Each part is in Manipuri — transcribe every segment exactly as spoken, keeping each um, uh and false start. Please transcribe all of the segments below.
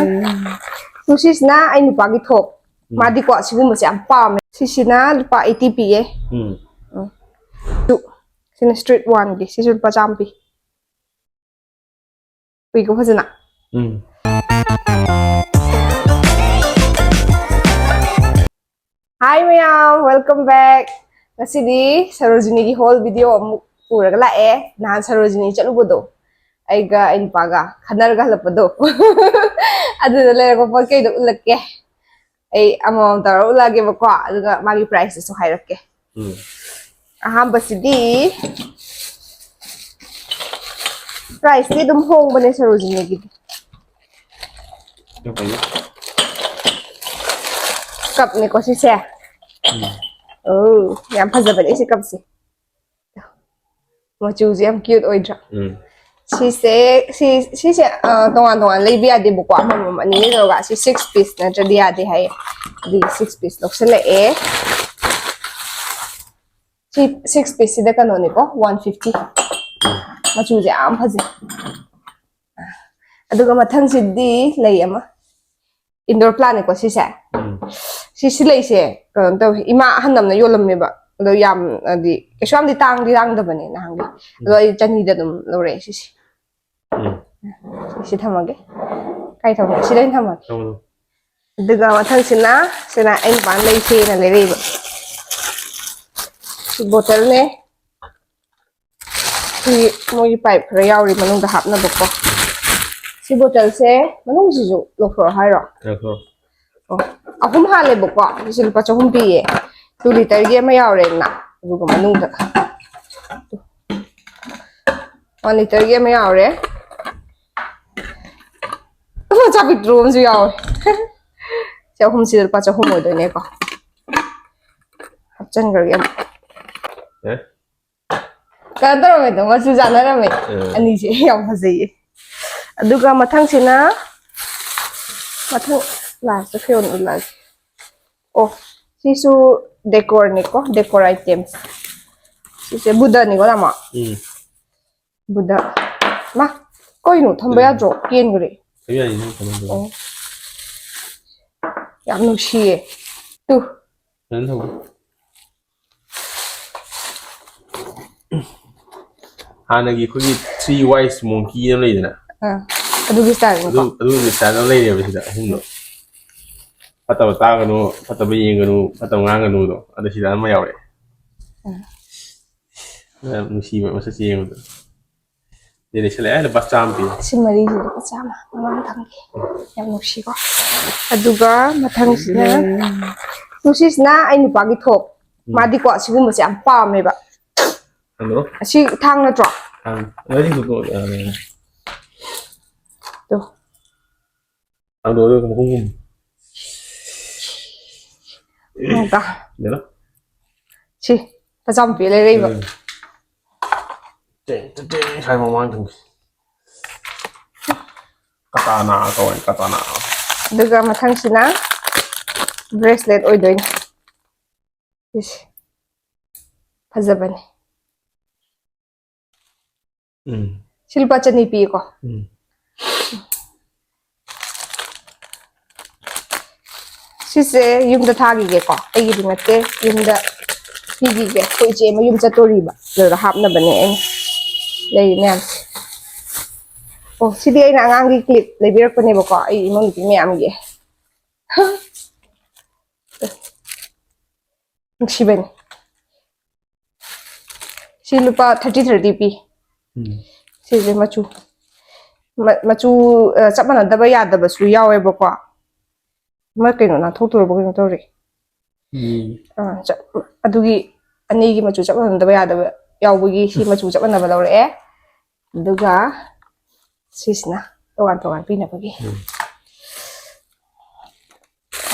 ꯎꯝ, ꯁꯤꯁꯤꯅ ꯑꯩ ꯅꯨꯄꯥꯒꯤ ꯊꯣꯛ꯫ ꯎꯝ꯫ ꯃꯥꯗꯤꯀꯣ ꯑꯁꯤꯒꯨꯝꯕꯁꯦ ꯌꯥꯝ ꯄꯥꯝꯃꯦ꯫ ꯁꯤꯁꯤꯅ ꯂꯨꯄꯥ eighty ꯄꯤꯌꯦ꯫ ꯎꯝ꯫ ꯎꯝ꯫ ꯁꯤꯅ street one ꯒꯤ, ꯁꯤꯁꯨ ꯂꯨꯄꯥ ꯆꯥꯝꯃ ꯄꯤ꯫ ꯎꯏꯀꯣ ꯐꯖꯅ꯫ ꯎꯝ꯫ Hi ꯃꯌꯥꯝ, welcome back꯫ ꯉꯁꯤꯗꯤ ꯁꯔꯣꯖꯤꯅꯤꯒꯤ haul video ꯑꯃꯨꯛ ꯄꯨꯔꯒ ꯂꯥꯛꯑꯦ꯫ ꯅꯍꯥꯟ ꯁꯔꯣꯖꯤꯅꯤ ꯆꯠꯂꯨꯕꯗꯣ, ꯑꯩꯒ ꯑꯩ ꯅꯨꯄꯥꯒ ꯈꯟꯅꯔꯒ ꯍꯜꯂꯛꯄꯗꯣ꯫ ꯑꯗꯨꯗ ꯂꯩꯔꯛꯄ ꯄꯣꯠ ꯆꯩꯗꯣ ꯎꯠꯂꯛꯀꯦ꯫ ꯑꯩ ꯑꯃꯃꯝ ꯇꯧꯔ ꯎꯠꯂꯛꯑꯒꯦꯕꯀꯣ, ꯑꯗꯨꯒ ꯃꯥꯒꯤ price ꯇꯨꯁꯨ ꯍꯥꯏꯔꯛꯀꯦ꯫ ꯎꯝ꯫ ꯑꯍꯥꯟꯕꯁꯤꯗꯤ, price ꯇꯤ ꯑꯗꯨꯝ ꯍꯣꯡꯕꯅꯦ ꯁꯔꯣꯖꯤꯅꯤꯒꯤꯗꯤ꯫ ꯀꯩꯅꯣ? Cup ꯅꯤꯀꯣ ꯁꯤꯁꯦ꯫ ꯎꯝ꯫ ꯑꯣ, ꯌꯥꯝ ꯐꯖꯕꯅꯦ ꯁꯤ cup ꯁꯦ꯫ ꯃꯆꯨꯁꯦ ꯌꯥꯝ cute ꯑꯣꯏꯗ꯭ꯔꯥ? ꯎꯝ꯫ ꯁꯤꯁꯦ, ꯁꯤ, ꯁꯤꯁꯦ, ꯑ, ꯇꯣꯉꯥꯟ ꯇꯣꯉꯥꯟ ꯂꯩꯕ ꯌꯥꯗꯦꯕꯀꯣ, ꯑꯃꯃꯝ ꯑꯅꯤ ꯂꯩꯔꯒ ꯁꯤ six piece ꯅꯠꯇ꯭ꯔꯗꯤ ꯌꯥꯗꯦ ꯍꯥꯏꯌꯦ꯫ ꯑꯗꯨꯒꯤ six piece ꯂꯧꯁꯜꯂꯛꯑꯦ꯫ ꯁꯤ six piece ꯁꯤꯗ ꯀꯩꯅꯣꯅꯤꯀꯣ, one fifty꯫ ꯃꯆꯨꯁꯦ ꯌꯥꯝ ꯐꯖꯩ꯫ ꯑꯗꯨꯒ ꯃꯊꯪꯁꯤꯗꯤ ꯂꯩ ꯑꯃ, indoor plant ꯅꯤꯀꯣ ꯁꯤꯁꯦ꯫ ꯎꯝ꯫ ꯁꯤ, ꯁꯤ ꯂꯩꯁꯦ ꯀꯩꯅꯣ ꯇꯧꯋꯦ, ꯏꯃꯥ ꯑꯍꯟ ꯑꯃꯅ ꯌꯣꯜꯂꯝꯃꯦꯕ꯫ ꯑꯗꯣ ꯌꯥꯝ, ꯍꯥꯏꯗꯤ ꯀꯩꯁꯨ ꯌꯥꯝꯗꯤ ꯇꯥꯡꯗꯤ ꯇꯥꯡꯗꯕꯅꯦ ꯅꯍꯥꯟꯒꯤ꯫ ꯑꯗꯣ ꯎꯝ꯫ ꯑꯩ ꯆꯅꯤꯗ ꯑꯗꯨꯝ ꯂꯧꯔꯛꯑꯦ ꯁꯤꯁꯦ꯫ ꯎꯝ꯫ ꯁꯤ ꯊꯝꯃꯒꯦ꯫ ꯀꯥꯏ ꯊꯝꯃꯒꯦ? ꯁꯤꯗ ꯑꯣꯏꯅ ꯊꯝꯃꯒꯦ꯫ ꯊꯝꯃꯣ꯫ ꯑꯗꯨꯒ ꯃꯊꯪꯁꯤꯅ, ꯁꯤꯅ ꯑꯩ ꯅꯨꯄꯥꯅ ꯂꯩꯁꯦꯅ ꯂꯩꯔꯛꯏꯕ꯫ ꯁꯤ bottle ꯅꯦ꯫ ꯁꯤ ꯃꯣꯏꯒꯤ pipe ꯈꯔ ꯌꯥꯎꯔꯤ ꯃꯅꯨꯡꯗ ꯍꯥꯞꯅꯕꯀꯣ꯫ ꯁꯤ bottle ꯁꯦ ꯃꯅꯨꯡꯁꯤꯁꯨ ꯂꯧꯊꯣꯔꯛꯑꯣ ꯍꯥꯏꯔꯣ? ꯂꯧꯊꯣꯔꯛꯑꯣ꯫ ꯑꯣ, ꯑꯍꯨꯝ ꯍꯥꯜꯂꯦꯕꯀꯣ꯫ ꯁꯤꯁꯦ ꯂꯨꯄꯥ ꯆꯍꯨꯝ ꯄꯤꯌꯦ꯫ Two litre ꯒꯤ ꯑꯃ ꯌꯥꯎꯔꯦꯗꯅ, ꯑꯗꯨꯒ ꯃꯅꯨꯡꯗ one litre ꯒꯤ ꯑꯃ ꯌꯥꯎꯔꯦ꯫ ꯃꯆꯥ ꯄꯤꯛꯇ꯭ꯔꯨ ꯑꯃꯁꯨ ꯌꯥꯎꯔꯦ꯫ ꯁꯤ ꯑꯍꯨꯝꯁꯤꯗ ꯂꯨꯄꯥ ꯆꯍꯨꯝ ꯑꯣꯏꯗꯣꯏꯅꯦꯀꯣ꯫ ꯍꯥꯞꯆꯤꯟꯈ꯭ꯔꯒꯦ ꯑꯃꯨꯛ꯫ ꯑꯦ? ꯀꯩꯅꯣ ꯇꯧꯔꯝꯃꯦꯗꯣ, ꯃꯆꯨ ꯆꯥꯟꯅꯔꯝꯃꯦ꯫ ꯑꯦ꯫ ꯑꯅꯤꯁꯦ ꯌꯥꯝ ꯐꯖꯩꯌꯦ꯫ ꯑꯗꯨꯒ ꯃꯊꯪꯁꯤꯅ, ꯃꯊꯪ last ꯇ ꯐꯤꯔꯣꯟ ꯎꯠꯂꯛꯑꯒꯦ꯫ ꯑꯣ, ꯁꯤꯁꯨ decor ꯅꯤꯀꯣ, decor items꯫ ꯁꯤꯁꯦ ꯕꯨꯙꯅꯤꯀꯣ, ꯇꯥꯃꯣ? ꯎꯝ꯫ ꯕꯨꯙ꯫ ꯃꯥ, ꯀꯩꯅꯣ ꯊꯝꯕ ꯎꯝ꯫ ꯌꯥꯗ꯭ꯔꯣ? ꯀꯦꯟꯈ꯭ꯔꯦ꯫ ꯀꯩꯝ ꯌꯥꯅꯤ, ꯅꯪ ꯀꯩꯅꯣ ꯇꯧ꯫ ꯑꯣ꯫ ꯌꯥꯝ ꯅꯨꯡꯁꯤꯌꯦ꯫ ꯇꯨ꯫ ꯐꯖꯅ ꯊꯝꯃꯣ꯫ ꯍꯥꯟꯅꯒꯤ ꯑꯩꯈꯣꯏꯒꯤ ꯊ꯭ꯔꯤ ꯋꯥꯏꯁ ꯃꯣꯡꯀꯤ ꯑꯃ ꯂꯩꯗꯅ, ꯑꯥ꯫ ꯑꯗꯨꯒꯤ ꯁ꯭ꯇꯥꯏꯜꯅꯤꯀꯣ꯫ ꯑꯗꯨ ꯑꯗꯨꯒꯤ ꯁ꯭ꯇꯥꯏꯜ ꯑꯃ ꯂꯩꯔꯦꯕ ꯁꯤꯗ ꯑꯍꯨꯝꯗꯣ꯫ ꯐꯠꯇꯕ ꯇꯥꯒꯅꯨ, ꯐꯠꯇꯕ ꯌꯦꯡꯒꯅꯨ, ꯐꯠꯇꯕ ꯉꯥꯡꯒꯅꯨꯗꯣ, ꯑꯗꯨ ꯁꯤꯗ ꯑꯃ ꯌꯥꯎꯔꯛꯑꯦ꯫ ꯎꯝ꯫ ꯌꯥꯝ ꯅꯨꯡꯁꯤꯕ ꯃꯁꯛꯁꯦ ꯌꯦꯡꯕꯗ꯫ ꯁꯤ ꯂꯩꯁꯜꯂꯛꯑꯦ, ꯂꯨꯄꯥ ꯆꯥꯝꯃ ꯄꯤ꯫ ꯁꯤ ꯃꯔꯤꯁꯤ ꯂꯨꯄꯥ ꯆꯥꯝꯃ ꯃꯃꯥꯡ ꯊꯝꯒꯦ꯫ ꯌꯥꯝ ꯅꯨꯡꯁꯤꯀꯣ꯫ ꯑꯗꯨꯒ ꯃꯊꯪꯁꯤꯅ, ꯅꯨꯡꯁꯤꯁꯤꯅ ꯑꯩ ꯅꯨꯄꯥꯒꯤ ꯊꯣꯛ꯫ ꯃꯥꯗꯤꯀꯣ ꯑꯁꯤꯒꯨꯝꯕꯁꯦ ꯌꯥꯝ ꯄꯥꯝꯃꯦꯕ꯫ ꯍꯜꯂꯣ꯫ ꯑꯁꯤ ꯊꯥꯡ ꯅꯠꯇ꯭ꯔꯣ? ꯊꯥꯡ꯫ ꯉꯁꯤꯁꯨ ꯇꯣ-, ꯑ, ꯇꯣ꯫ ꯊꯥꯡꯗꯣꯛꯑꯒ ꯃꯈꯨꯝ ꯈꯨꯝ꯫ ꯅꯠꯇ꯭ꯔꯥ? ꯁꯤꯗꯅ꯫ ꯁꯤ ꯃꯆꯥ ꯃꯄꯤ ꯂꯩꯔꯛꯏꯕ꯫ ꯎꯝ꯫ ꯇꯦꯡ, ꯇꯦꯡ, ꯇꯦꯡ ꯍꯥꯏ ꯃꯃꯥꯡ ꯊꯝꯈꯤ꯫ ꯀꯇꯥꯅꯥ ꯀꯧꯋꯦ, ꯀꯇꯥꯅꯥ꯫ ꯑꯗꯨꯒ ꯃꯊꯪꯁꯤꯅ ꯕ꯭ꯔꯦꯁꯂꯦꯠ ꯑꯣꯏꯗꯣꯏꯅꯤ꯫ ꯁꯤꯁꯦ ꯐꯖꯕꯅꯤ꯫ ꯎꯝ꯫ ꯁꯤ ꯂꯨꯄꯥ ꯆꯅꯤ ꯄꯤꯌꯦꯀꯣ꯫ ꯎꯝ꯫ ꯁꯤꯁꯦ ꯌꯨꯝꯗ ꯊꯥꯈꯤꯒꯦꯀꯣ, ꯑꯩꯒꯤꯗꯤ ꯅꯠꯇꯦ, ꯌꯨꯝꯗ ꯄꯤꯈꯤꯒꯦ꯫ ꯑꯩꯈꯣꯏ ꯏꯆꯦ ꯑꯃ ꯌꯨꯝ ꯆꯠꯇꯣꯔꯤꯕ, ꯑꯗꯨꯗ ꯍꯥꯞꯅꯕꯅꯦ ꯑꯩꯅ ꯂꯩꯔꯤ ꯃꯌꯥꯝꯁꯦ꯫ ꯑꯣ, ꯁꯤꯗꯤ ꯑꯩꯅ ꯑꯉꯥꯡꯒꯤ ꯀ꯭ꯂꯤꯞ ꯂꯩꯕꯤꯔꯛꯄꯅꯦꯕꯀꯣ, ꯑꯩ ꯏꯃꯧ ꯅꯨꯄꯤ ꯃꯌꯥꯝꯒꯤ꯫ ꯅꯨꯡꯁꯤꯕꯅꯤ꯫ ꯁꯤ ꯂꯨꯄꯥ ꯊꯥꯔꯇꯤ ꯊꯥꯔꯇꯤ ꯄꯤ꯫ ꯎꯝ꯫ ꯁꯤꯁꯦ ꯃꯆꯨ, ꯃ-, ꯃꯆꯨ, ꯑ, ꯆꯞ ꯃꯥꯟꯅꯗꯕ ꯌꯥꯗꯕꯁꯨ ꯌꯥꯎꯋꯦꯕꯀꯣ꯫ ꯑꯃ ꯀꯩꯅꯣ ꯅꯥꯟꯊꯣꯛꯇꯣꯔꯕ ꯀꯩꯅꯣ ꯇꯧꯔꯤ꯫ ꯎꯝ꯫ ꯑ, ꯆꯞ-, ꯑꯗꯨꯒꯤ ꯑꯅꯤꯒꯤ ꯃꯆꯨ ꯆꯞ ꯃꯥꯟꯅꯗꯕ ꯌꯥꯗꯕ ꯌꯥꯎꯕꯒꯤ ꯁꯤ ꯃꯆꯨ ꯆꯞ ꯃꯥꯟꯅꯕ ꯂꯧꯔꯛꯑꯦ꯫ ꯑꯗꯨꯒ ꯁꯤꯁꯤꯅ ꯇꯣꯉꯥꯟ ꯇꯣꯉꯥꯟ ꯄꯤꯅꯕꯒꯤ꯫ ꯎꯝ꯫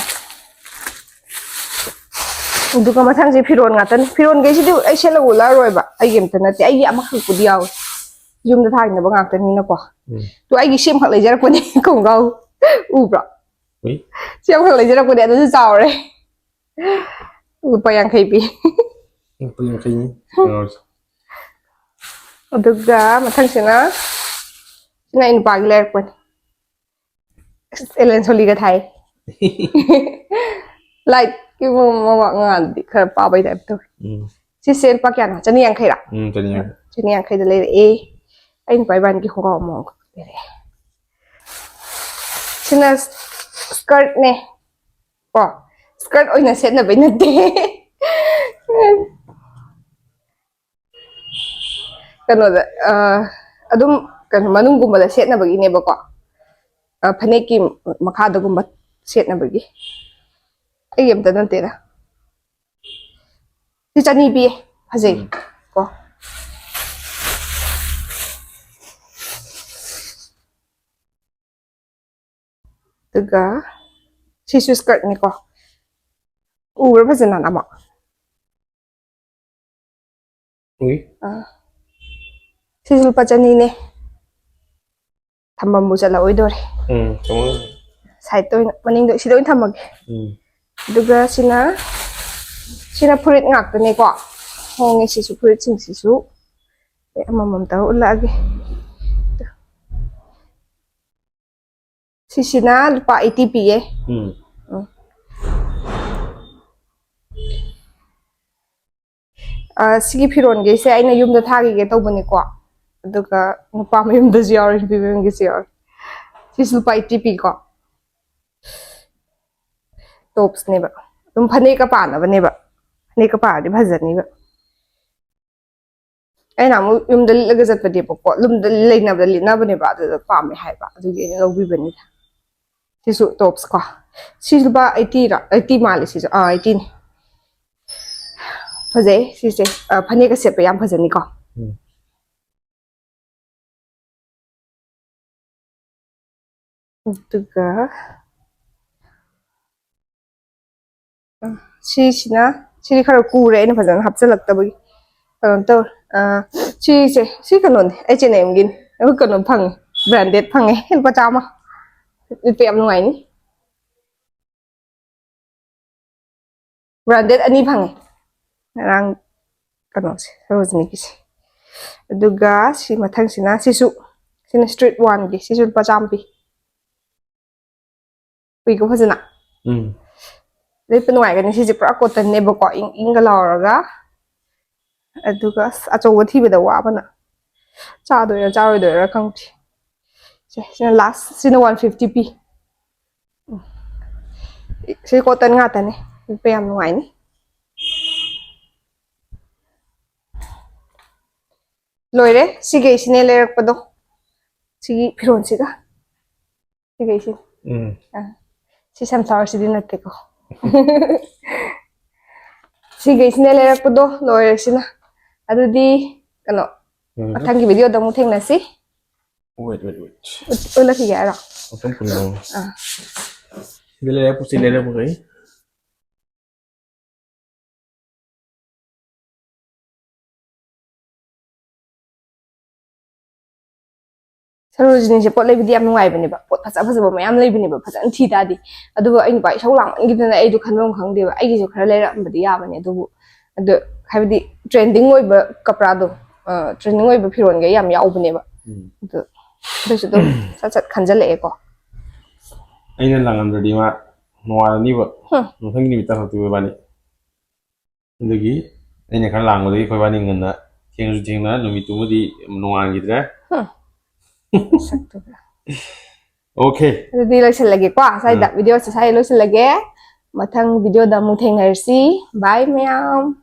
ꯑꯗꯨꯒ ꯃꯊꯪꯁꯦ ꯐꯤꯔꯣꯟ ꯉꯥꯛꯇꯅꯤ꯫ ꯐꯤꯔꯣꯟꯈꯩꯁꯤꯗꯤ ꯑꯩ ꯁꯦꯠꯂ ꯎꯠꯂꯛꯑꯔꯣꯏꯕ, ꯑꯩꯒꯤ ꯑꯝꯇ ꯅꯠꯇꯦ, ꯑꯩꯒꯤ ꯑꯃꯈꯛꯄꯨꯗꯤ ꯌꯥꯎꯋꯦ, ꯌꯨꯝꯗ ꯊꯥꯅꯕ ꯉꯥꯛꯇꯅꯤꯅꯀꯣ꯫ ꯎꯝ꯫ ꯇꯣ, ꯑꯩꯒꯤ ꯁꯤ ꯑꯃꯈꯛ ꯂꯩꯖꯔꯛꯄꯅꯦ꯫ ꯈꯣꯡꯒ꯭ꯔꯥꯎ ꯎꯕ꯭ꯔꯣ? ꯎꯏ꯫ ꯁꯤ ꯑꯃꯈꯛ ꯂꯩꯖꯔꯛꯄꯅꯦ, ꯑꯗꯨꯁꯨ ꯆꯥꯎꯔꯦ꯫ ꯂꯨꯄꯥ ꯌꯥꯡꯈꯩ ꯄꯤ꯫ ꯂꯨꯄꯥ ꯌꯥꯡꯈꯩꯅꯤ ꯈꯣꯡꯒ꯭ꯔꯥꯎꯁꯦ꯫ ꯑꯗꯨꯒ ꯃꯊꯪꯁꯤꯅ, ꯁꯤꯅ ꯑꯩ ꯅꯨꯄꯥꯒꯤ ꯂꯩꯔꯛꯄꯅꯤ꯫ ꯑꯦꯂꯦꯟ ꯁꯣꯂꯤꯒ ꯊꯥꯏ꯫ ꯂꯥꯏꯠꯀꯤ ꯃꯃꯥꯡ ꯉꯥꯟꯗꯤ ꯈꯔ ꯄꯥꯕꯩ ꯇꯥꯏꯞ ꯇꯧꯋꯦ꯫ ꯎꯝ꯫ ꯁꯤꯁꯦ ꯂꯨꯄꯥ ꯀꯌꯥꯅꯣ? ꯆꯅꯤ ꯌꯥꯡꯈꯩꯔꯥ? ꯎꯝ, ꯆꯅꯤ ꯌꯥꯡꯈꯩ꯫ ꯆꯅꯤ ꯌꯥꯡꯈꯩꯗ ꯂꯩꯔꯛꯑꯦ꯫ ꯑꯩ ꯅꯨꯄꯥ ꯏꯕꯥꯅꯤꯒꯤ ꯈꯣꯡꯒ꯭ꯔꯥꯎ ꯑꯃꯃꯝꯈꯛ ꯂꯩꯔꯛꯑꯦ꯫ ꯁꯤꯅ ꯁ꯭ꯀꯔꯠꯅꯦ꯫ ꯀꯣ, ꯁ꯭ꯀꯔꯠ ꯑꯣꯏꯅ ꯁꯦꯠꯅꯕꯩ ꯅꯠꯇꯦ꯫ ꯀꯩꯅꯣꯗ, ꯑ, ꯑꯗꯨꯝ ꯀꯩꯅꯣ ꯃꯅꯨꯡꯒꯨꯝꯕꯗ ꯁꯦꯠꯅꯕꯒꯤꯅꯦꯕꯀꯣ꯫ ꯑ, ꯐꯅꯦꯛꯀꯤ ꯃꯈꯥꯗꯒꯨꯝꯕ ꯁꯦꯠꯅꯕꯒꯤ꯫ ꯑꯩꯒꯤ ꯑꯝꯇ ꯅꯠꯇꯦꯗ꯫ ꯁꯤ ꯆꯅꯤ ꯄꯤꯌꯦ꯫ ꯐꯖꯩ꯫ ꯎꯝ꯫ ꯀꯣ꯫ ꯑꯗꯨꯒ ꯁꯤꯁꯨ ꯁ꯭ꯀꯔꯠꯅꯤꯀꯣ꯫ ꯎꯕ꯭ꯔꯥ ꯐꯖꯅ ꯑꯃꯨꯛ? ꯎꯏ꯫ ꯑꯥ꯫ ꯁꯤꯁꯨ ꯂꯨꯄꯥ ꯆꯅꯤꯅꯦ꯫ ꯊꯝꯕꯝꯕꯨ ꯆꯠꯂꯛꯑꯣꯏꯗꯣꯔꯦ꯫ ꯎꯝ, ꯆꯪꯉꯛꯑꯣꯏ꯫ ꯁꯥꯏꯗꯇ ꯑꯣꯏꯅ, ꯃꯅꯤꯡꯗ, ꯁꯤꯗ ꯑꯣꯏꯅ ꯊꯝꯃꯒꯦ꯫ ꯎꯝ꯫ ꯑꯗꯨꯒ ꯁꯤꯅ, ꯁꯤꯅ ꯐꯨꯔꯤꯠ ꯉꯥꯛꯇꯅꯦꯀꯣ꯫ ꯍꯣꯡꯉꯦ ꯁꯤꯁꯨ, ꯐꯨꯔꯤꯠꯁꯤꯡꯁꯤꯁꯨ꯫ ꯑꯩ ꯑꯃꯃꯝ ꯇꯧꯔ ꯎꯠꯂꯛꯑꯒꯦ꯫ ꯁꯤꯁꯤꯅ ꯂꯨꯄꯥ eighty ꯄꯤꯌꯦ꯫ ꯎꯝ꯫ ꯎꯝ꯫ ꯑ, ꯁꯤꯒꯤ ꯐꯤꯔꯣꯟꯈꯩꯁꯦ ꯑꯩꯅ ꯌꯨꯝꯗ ꯊꯥꯈꯤꯒꯦ ꯇꯧꯕꯅꯤꯀꯣ꯫ ꯑꯗꯨꯒ ꯅꯨꯄꯥ ꯃꯌꯨꯝꯗꯁꯨ ꯌꯥꯎꯔꯦ, ꯅꯨꯄꯤ ꯃꯌꯨꯝꯒꯤꯁꯨ ꯌꯥꯎꯔꯦ꯫ ꯁꯤꯁꯨ ꯂꯨꯄꯥ eighty ꯄꯤꯀꯣ꯫ ꯇꯣꯞꯁꯅꯦꯕ꯫ ꯑꯗꯨꯝ ꯐꯅꯦꯛꯀ ꯄꯥꯅꯕꯅꯦꯕ꯫ ꯐꯅꯦꯛꯀ ꯄꯥꯔꯗꯤ ꯐꯖꯅꯤꯕ꯫ ꯑꯩꯅ ꯑꯃꯨꯛ ꯌꯨꯝꯗ ꯂꯤꯠꯂꯒ ꯆꯠꯄꯅꯦꯕꯀꯣ, ꯌꯨꯝꯗ ꯂꯩꯅꯕꯗ ꯂꯤꯠꯅꯕꯅꯦꯕ, ꯑꯗꯨꯗ ꯄꯥꯝꯃꯦ ꯍꯥꯏꯕ, ꯑꯗꯨꯒꯤ ꯑꯩꯅ ꯂꯧꯕꯤꯕꯅꯤꯗ꯫ ꯁꯤꯁꯨ ꯇꯣꯞꯁ ꯀꯣ꯫ ꯁꯤ ꯂꯨꯄꯥ eighty ꯔ? Eighty ꯃꯥꯜꯂꯦ ꯁꯤꯁꯨ꯫ ꯑꯥ, eighty ꯅꯤ꯫ ꯐꯖꯩ ꯁꯤꯁꯦ꯫ ꯑ, ꯐꯅꯦꯛꯀ ꯁꯦꯠꯄ ꯌꯥꯝ ꯐꯖꯅꯤꯀꯣ꯫ ꯎꯝ꯫ ꯑꯗꯨꯒ, ꯑ, ꯁꯤꯁꯤꯅ, ꯁꯤꯗꯤ ꯈꯔ ꯀꯨꯔꯦ, ꯑꯩꯅ ꯐꯖꯅ ꯍꯥꯞꯆꯤꯜꯂꯛꯇꯕꯒꯤ꯫ ꯀꯩꯅꯣ ꯇꯧꯔꯦ꯫ ꯑ, ꯁꯤꯁꯦ, ꯁꯤ ꯀꯩꯅꯣꯅꯦ, H and M ꯒꯤꯅꯤ꯫ ꯑꯩꯈꯣꯏ ꯀꯩꯅꯣ ꯐꯪꯉꯦ, branded ꯐꯪꯉꯦ, ꯂꯨꯄꯥ ꯆꯥꯝꯃ꯫ ꯂꯤꯠꯄ ꯌꯥꯝ ꯅꯨꯡꯉꯥꯏꯅꯤ꯫ Branded ꯑꯅꯤ ꯐꯪꯉꯦ ꯉꯔꯥꯡ, ꯀꯩꯅꯣꯁꯦ, ꯁꯔꯣꯖꯤꯅꯤꯒꯤꯁꯦ꯫ ꯑꯗꯨꯒ ꯁꯤ ꯃꯊꯪꯁꯤꯅ, ꯁꯤꯁꯨ, ꯁꯤꯅ street one ꯒꯤ, ꯁꯤꯁꯨ ꯂꯨꯄꯥ ꯆꯥꯝꯃ ꯄꯤ꯫ ꯀꯣ ꯐꯖꯅ꯫ ꯎꯝ꯫ ꯂꯤꯠꯄ ꯅꯨꯡꯉꯥꯏꯒꯅꯤ꯫ ꯁꯤꯁꯦ ꯄꯨꯔꯥ cotton ꯅꯦꯕꯀꯣ, ꯏꯪ ꯏꯪꯒ ꯂꯥꯎꯔꯒ꯫ ꯑꯗꯨꯒ ꯑꯁ, ꯑꯆꯧꯕ ꯊꯤꯕꯗ ꯋꯥꯕꯅ꯫ ꯆꯥꯗꯣꯏꯔꯥ ꯆꯥꯔꯣꯏꯗꯣꯏꯔꯥ ꯈꯪꯗꯦ꯫ ꯁꯦ, ꯁꯤꯅ last, ꯁꯤꯅ one fifty ꯄꯤ꯫ ꯎꯝ꯫ ꯁꯤ cotton ꯉꯥꯛꯇꯅꯦ꯫ ꯂꯤꯠꯄ ꯌꯥꯝ ꯅꯨꯡꯉꯥꯏꯅꯤ꯫ ꯂꯣꯏꯔꯦ꯫ ꯁꯤꯈꯩꯁꯤꯅꯦ ꯂꯩꯔꯛꯄꯗꯣ꯫ ꯁꯤꯒꯤ ꯐꯤꯔꯣꯟꯁꯤꯒ꯫ ꯁꯤꯈꯩꯁꯤ꯫ ꯎꯝ꯫ ꯑꯥ꯫ ꯁꯤ sunflower ꯁꯤꯗꯤ ꯅꯠꯇꯦꯀꯣ꯫ ꯁꯤꯈꯩꯁꯤꯅꯦ ꯂꯩꯔꯛꯄꯗꯣ, ꯂꯣꯏꯔꯦ ꯁꯤꯅ꯫ ꯑꯗꯨꯗꯤ ꯀꯩꯅꯣ, ꯎꯝ꯫ ꯃꯊꯪꯒꯤ video ꯗ ꯑꯃꯨꯛ ꯊꯦꯡꯅꯁꯤ꯫ Wait, wait, wait. ꯎꯠ-, ꯎꯠꯂꯛꯈꯤꯒꯦ ꯍꯥꯏꯔꯣ? ꯑꯝꯇꯪ ꯄꯨꯜꯂꯣ꯫ ꯑꯥ꯫ ꯁꯤꯗ ꯂꯩꯔꯦ, ꯁꯤ ꯂꯩꯔꯦ, ꯃꯈꯩ꯫ ꯁꯔꯣꯖꯤꯅꯤꯁꯦ ꯄꯣꯠ ꯂꯩꯕꯗꯤ ꯌꯥꯝ ꯅꯨꯡꯉꯥꯏꯕꯅꯦꯕ, ꯄꯣꯠ ꯐꯖ ꯐꯖꯕ ꯃꯌꯥꯝ ꯂꯩꯕꯅꯦꯕ ꯐꯖꯅ ꯊꯤ ꯇꯥꯔꯗꯤ꯫ ꯑꯗꯨꯕꯨ ꯑꯩ ꯅꯨꯄꯥ ꯏꯁꯧ ꯂꯥꯡꯃꯟꯈꯤꯗꯅ ꯑꯩꯗꯣ ꯈꯟꯐꯝ ꯈꯪꯗꯦꯕ꯫ ꯑꯩꯒꯤꯁꯨ ꯈꯔ ꯂꯩꯔꯛꯑꯝꯕꯗꯤ ꯌꯥꯕꯅꯦ, ꯑꯗꯨꯕꯨ ꯑꯗꯨ ꯍꯥꯏꯕꯗꯤ trending ꯑꯣꯏꯕ ꯀꯄ꯭ꯔꯥꯗꯣ, trending ꯑꯣꯏꯕ ꯐꯤꯔꯣꯟꯒ ꯌꯥꯝ ꯌꯥꯎꯕꯅꯦꯕ꯫ ꯎꯝ꯫ ꯑꯗꯨ ꯑꯗꯨꯁꯨ ꯑꯗꯨꯝ ꯁꯠ ꯁꯠ ꯈꯟꯖꯜꯂꯛꯑꯦꯀꯣ꯫ ꯑꯩꯅ ꯂꯥꯡꯉꯝꯗ꯭ꯔꯗꯤ ꯃꯥ ꯅꯣꯡꯉꯥꯜꯂꯅꯤꯕ꯫ ꯍꯝ꯫ ꯃꯊꯪꯒꯤ ꯅꯨꯃꯤꯠꯇ ꯍꯧꯔꯛꯇꯣꯏꯕ ꯏꯕꯥꯅꯤ꯫ ꯑꯗꯨꯒꯤ ꯑꯩꯅ ꯈꯔ ꯂꯥꯡꯕꯗꯒꯤ ꯑꯩꯈꯣꯏ ꯏꯕꯥꯅꯤ ꯉꯟꯅ, ꯊꯦꯡꯉꯁꯨ ꯊꯦꯡꯅ, ꯅꯨꯃꯤꯠꯇꯨꯃꯗꯤ ꯅꯣꯡꯉꯥꯟꯈꯤꯗ꯭ꯔꯦ꯫ ꯍꯝ꯫ ꯁꯛꯇꯨꯒ꯫ Okay꯫ ꯑꯗꯨꯗꯤ ꯂꯣꯏꯁꯤꯜꯂꯒꯦꯀꯣ ꯁ꯭ꯋꯥꯏꯗ, ꯎꯝ꯫ video ꯁꯦ ꯁ꯭ꯋꯥꯏꯗ ꯂꯣꯏꯁꯤꯜꯂꯒꯦ꯫ ꯃꯊꯪ video ꯗ ꯑꯃꯨꯛ ꯊꯦꯡꯅꯔꯁꯤ꯫ Bye ꯃꯌꯥꯝ꯫